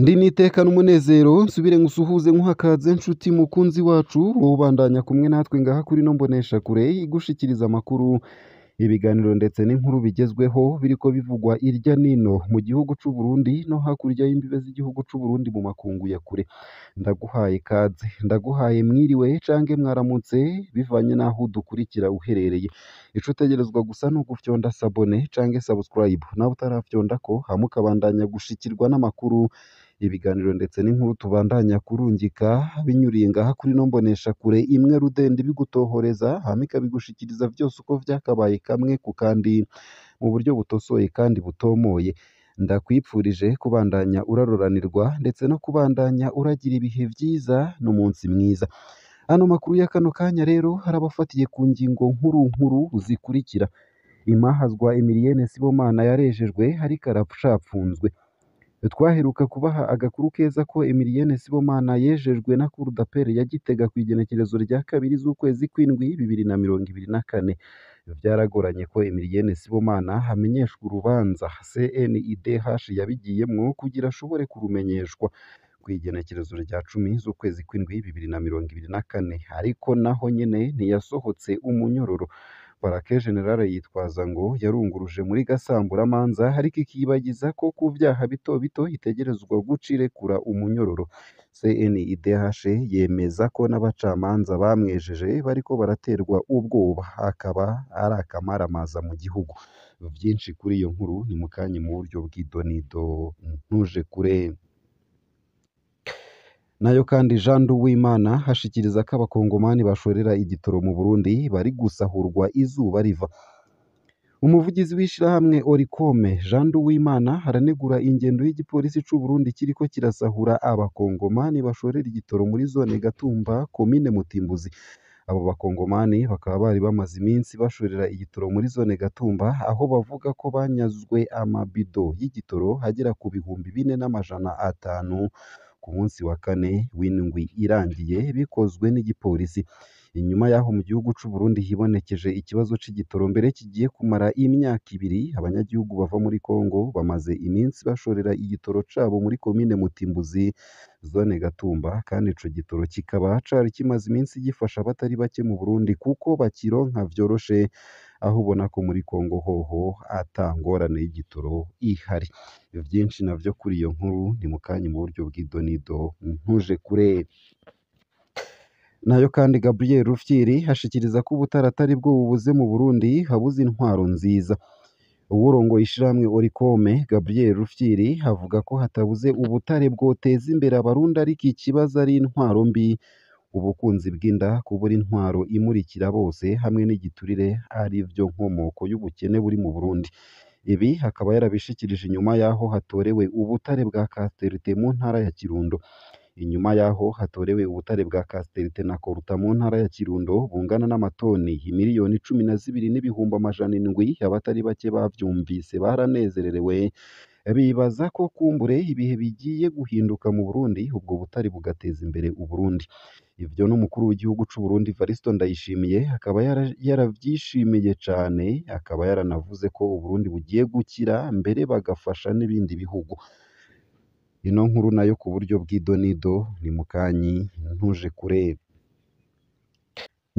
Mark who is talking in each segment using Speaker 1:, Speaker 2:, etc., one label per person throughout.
Speaker 1: Ndi n'iteka n'umunezero nsubire ngusuhuze nkuhakaze nshuti mukunzi wacu wowe ubandanya kumwe natwe ngaha kuri no mbonesha kure igushikiriza amakuru, ibiganiro ndetse n'inkuru bigezweho biriko bivugwa irya nino mu gihugu c'u Burundi no hakurya y'imbibe z'igihugu c'u Burundi mu makungu ya kure. Ndaguhaye ikaze, ndaguhaye mwiriwe canke mwaramutse bivanye n'aho udukurikira uherereye. Ico utegerezwa gusa ni ugufyonda sabone canke subscribe, nawe utarafyondako hama ukabandanya gushikirwa n'amakuru, ibiganiro ndetse n'inkuru tubandanya kurungika binyuriye ngaha kuri no mbonesha kure imwe rudende bigutohoreza hama ikabigushikiriza vyose uko vyakabaye kamwe ku kandi mu buryo butosoye kandi butomoye. Ndakwipfurije kubandanya uraroranirwa ndetse no kubandanya uragira ibihe vyiza n'umunsi mwiza. Ano makuru ya kano kanya rero harabafatiye ku ngingo nkuru nkuru zikurikira: Imahazwa Emilienne Sibomana yarejejwe ariko aracapfunzwe. Twaheruka kubaha agakuru keza ko Emilienne Sibomana yejejwe na Cour d'appel ya Gitega kw'igenekerezo rya 2 z'ukwezi kw'indwi 2024. Vyaragoranye ko Emilienne Sibomana amenyeshwa urubanza CNIDH yabigiyemwo kugira ashobore kurumenyeshwa kw'igenekerezo rya 10 z'ukwezi kw'indwi 2024, ariko naho nyene ntiyasohotse umunyororo. Parquet General yitwaza ngo yarunguruje muri gasamburamanza, ariko ikibagiza ko ku vyaha bito bito itegerezwa guca irekura umunyororo. CNIDH yemeza ko n'abacamanza bamwejeje bariko baraterwa ubwoba, akaba ari akamaramaza mu gihugu. Vyinshi kuri iyo nkuru ni mukanya mu buryo bw'idonido, ntuje kure. Nayo kandi Jean Nduwimana ashikiriza ko abakongomani bashorera igitoro mu Burundi bari gusahurwa izuba riva. Umuvugizi w'ishirahamwe Orikome Jean Nduwimana aranegura ingendo y'igipolisi c'u Burundi kiriko kirasahura abakongomani bashorera igitoro muri zone Gatumba, komine Mutimbuzi. Abo bakongomani bakaba bari bamaze iminsi bashorera igitoro muri zone Gatumba, aho bavuga ko banyazwe amabido y'igitoro agera ku 4500 ku munsi wa kane w'indwi irangiye bikozwe n'igipolisi. Inyuma y'aho mu gihugu c'u Burundi hibonekeje ikibazo c'igitoro mbere kigiye kumara imyaka ibiri, abanyagihugu bava muri Kongo bamaze iminsi bashorera igitoro cabo muri komine Mutimbuzi, zone Gatumba, kandi ico gitoro kikaba cari kimaze iminsi gifasha abatari bake mu Burundi kuko bakironka vyoroshe, aho ubona ko muri Kongo hoho ata ngorane y'igitoro ihari. Vyinshi navyo kuri iyo nkuru ni mukanya mu buryo bw'idonido, ntuje kure. Nayo kandi Gabriel Rufyiri ashikiriza ko ubutare atari bwo bubuze mu Burundi, habuze intwaro nziza. Uwurongoye ishirahamwe Orikome Gabriel Rufyiri avuga ko hatabuze ubutare bwoteza imbere abarundi, ariko ikibazo ari intwaro mbi, ubukunzi bw'inda, kubura intwaro imurikira bose hamwe n'igiturire ari vyo nkomoko y'ubukene buri mu Burundi. Ibi akaba yarabishikirije inyuma y'aho hatorewe ubutare bwa Casterite mu ntara ya Kirundo. Inyuma y'aho hatorewe ubutare bwa Casterite na Koruta mu ntara ya Kirundo bungana n'amatoni 12,700,000, abatari bake bavyumvise baranezererewe, bibaza ko kumbure ibihe bigiye guhinduka mu Burundi, ubwo butare bugateza imbere Uburundi. Ivyo n'umukuru w'igihugu c'u Burundi Variston Ndayishimiye akaba yaravyishimiye cane, akaba yaranavuze ko Uburundi bugiye gukira mbere bagafasha n'ibindi bihugu. Ino nkuru nayo ku buryo bw'idonido ni mukanyi, ntuje kure.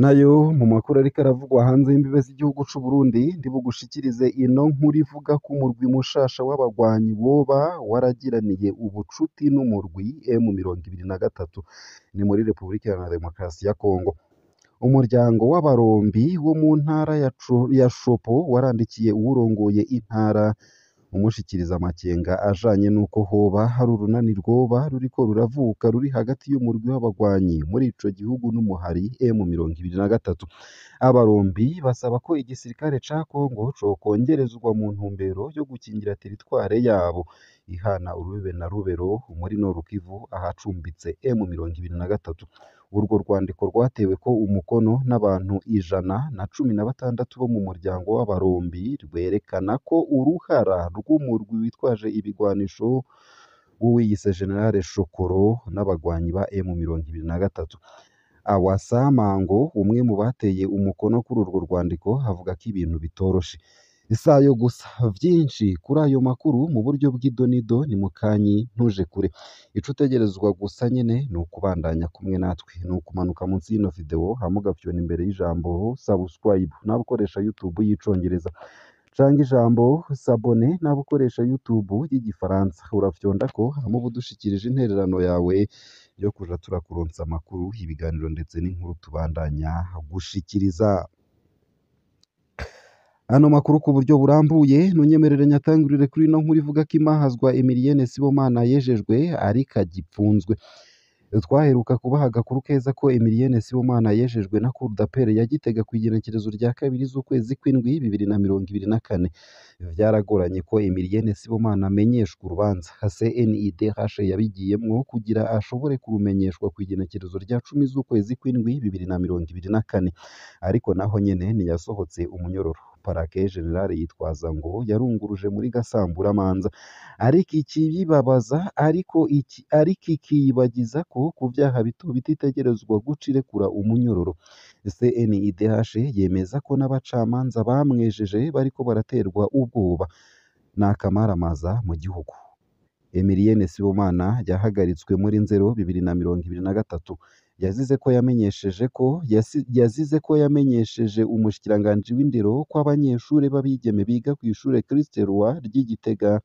Speaker 1: Nayo mu makuru ariko aravugwa hanze y'imbibe z'igihugu c'u Burundi, ndibugushikirize ino nkuru ivuga ko umurwi mushasha w'abagwanyi woba waragiraniye ubucuti n'umurwi M23 ni muri Repubulika Iharanira Demokarasi ya Kongo. Umuryango w'abarombi wo mu ntara ya Shopo warandikiye uwurongoye intara umushikiriza amakenga ajanye n'uko hoba hari urunani rwoba ruriko ruravuka ruri hagati y'umurwi w'abagwanyi muri ico gihugu n'umuhari M23. Abarombi basaba ko igisirikare ca Kongo cokongerezwa mu ntumbero yo gukingira teritware yabo ihana urubibe na Rubero muri Nord Kivu ahacumbitse M23. Urwo rwandiko rwatewe ko umukono n'abantu 116 bo mu muryango w'abarombi, rwerekana ko uruhara rw'umurwi witwaje ibigwanisho w'uwiyise General Shokoro n'abagwanyi ba M23. Awasamango, umwe mu bateye umukono kuri urwo rwandiko, avuga ko ibintu bitoroshe. Isayo gusa vyinshi kuri ayo makuru mu buryo bw'idonido ni mukanyi ntuje kure. Ico utegerezwa gusa nyene ni ukubandanya kumwe natwe, ni ukumanuka munsi y'ino video hama ugafyona imbere y'ijambo subscribe nawe ukoresha YouTube y'icongereza, canke ijambo s'abonner nawe ukoresha YouTube y'igifaransa. Urafyondako hama uba udushikirije intererano yawe yo kuja turakuronsa amakuru, ibiganiro ndetse n'inkuru tubandanya gushikiriza. Ano makuru ku buryo burambuye ntunyemerere nyatangurire kuri ino nkuru ivuga ko Imahazwa Emilienne Sibomana yejejwe ariko agipfunzwe. Twaheruka kubaha agakuru keza ko Emilienne Sibomana yejejwe na Cour d'appel ya Gitega ku igenekerezo rya 2 z'ukwezi kw'indwi 2024. Vyaragoranye ko Emilienne Sibomana amenyeshwa urubanza. CNIDH yabigiyemwo kugira ashobore kurumenyeshwa ku igenekerezo rya 10 z'ukwezi kw'indwi 2024, ariko naho nyene ntiyasohotse umunyororo. Parquet General yitwaza ngo yarunguruje muri gasamburamanza, ariko ikibibabaza ariko ikiyibagiza ko ku vyaha bito bititegerezwa guca irekura umunyororo. CNIDH yemeza ko n'abacamanza bamwejeje bariko baraterwa ubwoba n'akamaramaza mu gihugu. Emilienne Sibomana yahagaritswe muri Nzero 2023. Yazize ko yamenyesheje umushikiranganji w'indero ko abanyeshure b'abigeme biga kw'ishure Christ Roi ry'i Gitega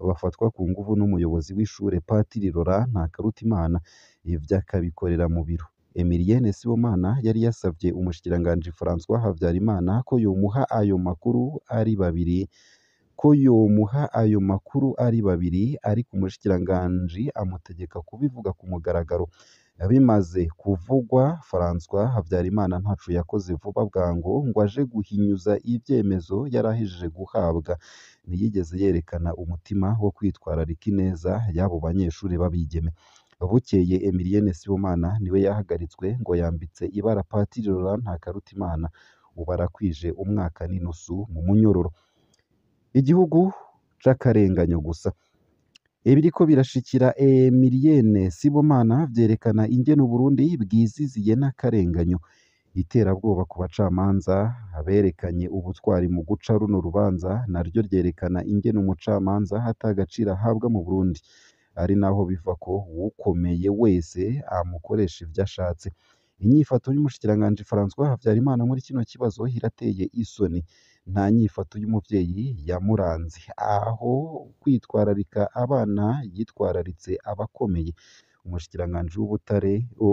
Speaker 1: bafatwa ku nguvu n'umuyobozi w'ishure Patiri Laurent Ntakarutimana, ivyo akabikorera mu biro. Emilienne Sibomana yari yasavye umushikiranganji François Habyarimana ko yomuha ayo makuru ari babiri ariko umushikiranganji amutegeka kubivuga ku mugaragaro. Bimaze kuvugwa, François Habyarimana ntaco yakoze vuba bwango ngo aje guhinyuza ivyemezo yari ahejeje guhabwa. Ntiyigeze yerekana umutima wo kwitwararika ineza y'abo banyeshure b'abigeme. Bukeye Emilienne Sibomana niwe yahagaritswe ngo yambitse ibara Patiri Laurent Ntakarutimana, ubu arakwije umwaka n'inusu mu munyororo. Igihugu c'akarenganyo gusa. Ibiriko birashikira Emilienne Sibomana vyerekana ingene Uburundi bwiziziye n'akarenganyo. Iterabwoba ku bacamanza berekanye ubutwari mu guca runo rubanza naryo ryerekana ingene umucamanza ata gaciro ahabwa mu Burundi, ari naho biva ko uwukomeye wese amukoresha ivyo ashatse. Inyifato y'umushikiranganji François Habyarimana muri kino kibazo irateye isoni. Nta nyifato y'umuvyeyi yamuranze, aho kwitwararika abana yitwararitse abakomeye.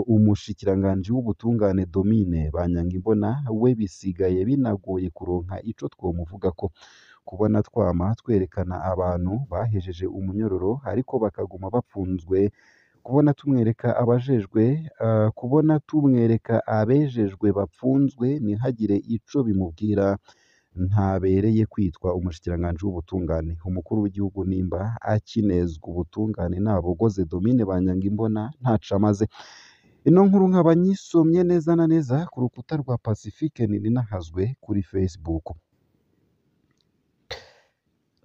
Speaker 1: Umushikiranganji w'ubutungane Domine Banyankimbona we bisigaye binagoye kuronka ico twomuvugako. Kubona twama twerekana abantu bahejeje umunyororo ariko bakaguma bapfunzwe, kubona tumwereka abejejwe bapfunzwe ntihagire ico bimubwira, ntabereye kwitwa umushikiranganji w'ubutungane. Umukuru w'igihugu nimba akinezwa ubutungane nabogoze Domine Banyankimbona ntaco amaze. Ino nkuru nkaba nyisomye neza na neza ku rukuta rwa Pacifique Nininahazwe kuri Facebook.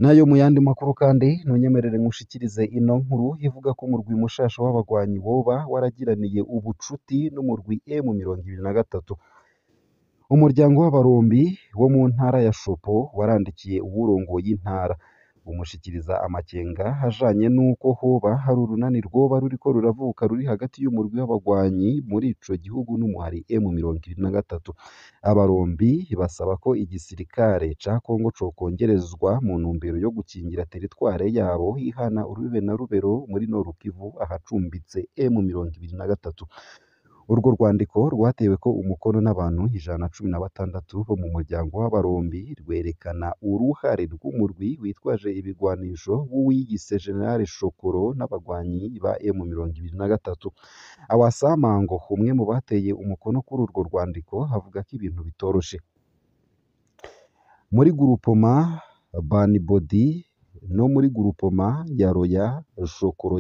Speaker 1: Nayo mu yandi makuru kandi ntunyemerere nkushikirize ino nkuru ivuga ko umurwi mushasha w'abagwanyi woba waragiraniye ubucuti n'umurwi M23. Umuryango w'abarombi wo mu ntara ya Shopo warandikiye uwurongoye intara umushikiriza amakenga ajanye n'uko hoba hari urunani rwoba ruriko ruravuka ruri hagati y'umurwi w'abagwanyi muri ico gihugu n'umuhari M23. Abarombi basaba ko igisirikare ca Kongo cokongerezwa mu ntumbero yo gukingira teritware yabo ihana urubibe na Rubero muri Nord Kivu ahacumbitse M23. Urwo rwandiko rwateweko umukono n'abantu 116 bo mu muryango w'abarombi, rwerekana uruhare rw'umurwi witwaje ibigwanisho w'uwiyise General Shokoro n'abagwanyi ba M23. Awasamango, umwe mu bateye umukono kuri urwo rwandiko, avuga ko ibintu bitoroshe. Muri Gurupoma Banibodi no muri Gurupoma ya Roya, Shokoro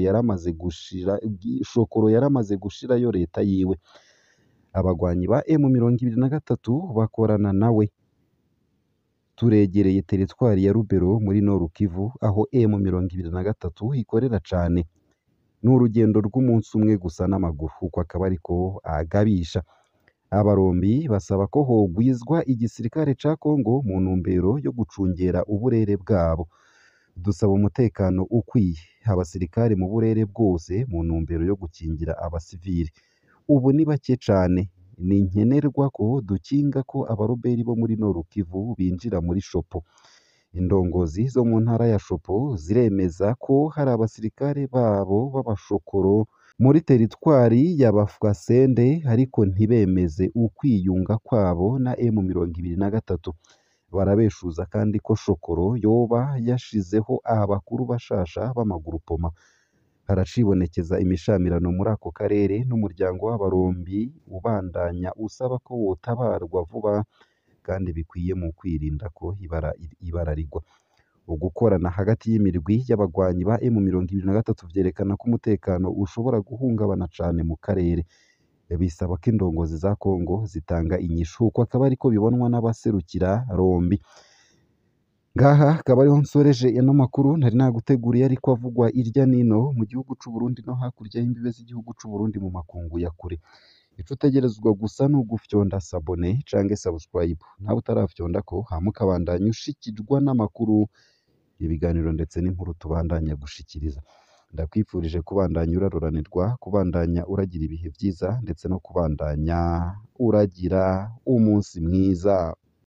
Speaker 1: yaramaze gushirayo leta yiwe. Abagwanyi ba M23 bakorana nawe. Turegereye teritwari ya Rubero muri Nord Kivu aho M23 ikorera cane. N'urugendo rw'umunsi umwe gusa n'amaguru, uko akaba ariko agabisha. Abarombi basaba ko hogwizwa igisirikare ca Congo mu ntumbero yo gucungera uburere bwabo. Dusaba umutekano ukwiye, abasirikare mu burere bwose mu ntumbero yo gukingira abasivili. Ubu ni bake cane, ni nkenerwa ko dukinga ko abaroberi bo muri Nord Kivu binjira muri Shopo. Indongozi zo mu ntara ya Shopo ziremeza ko hari abasirikare babo b'abashokoro muri teritwari ya Bafwasende, ariko ntibemeze ukwiyunga kwabo na M23. Barabeshuza kandi ko Shokoro yoba yashizeho abakuru bashasha b'amagurupoma. Haracibonekeza imishamirano muri ako karere n'umuryango w'abarombi ubandanya usaba ko wotabarwa vuba kandi bikwiye mu kwirinda ko ibara rigwa. Ugukorana hagati y'imirwi y'abagwanyi ba M23 vyerekana ko umutekano ushobora guhungabana cane mu karere. Bisaba ko indongozi za Congo zitanga inyishu, uko akaba ariko bibonwa n'abaserukira Rombi. Ngaha akaba ariho nsoreje ano makuru ntari naguteguriye ariko avugwa irya nino mu gihugu c'u Burundi no hakurya y'imbibe z'igihugu c'u Burundi mu makungu ya kure. Ico utegerezwa gusa ni ugufyonda sabone canke subscribe, nawe utarafyondako hama ukabandanya ushikirwa n'amakuru, ibiganiro ndetse n'inkuru tubandanya gushikiriza. Ndakwifurije kubandanya uraroranirwa, kubandanya uragira ibihe vyiza ndetse no kubandanya uragira umunsi mwiza.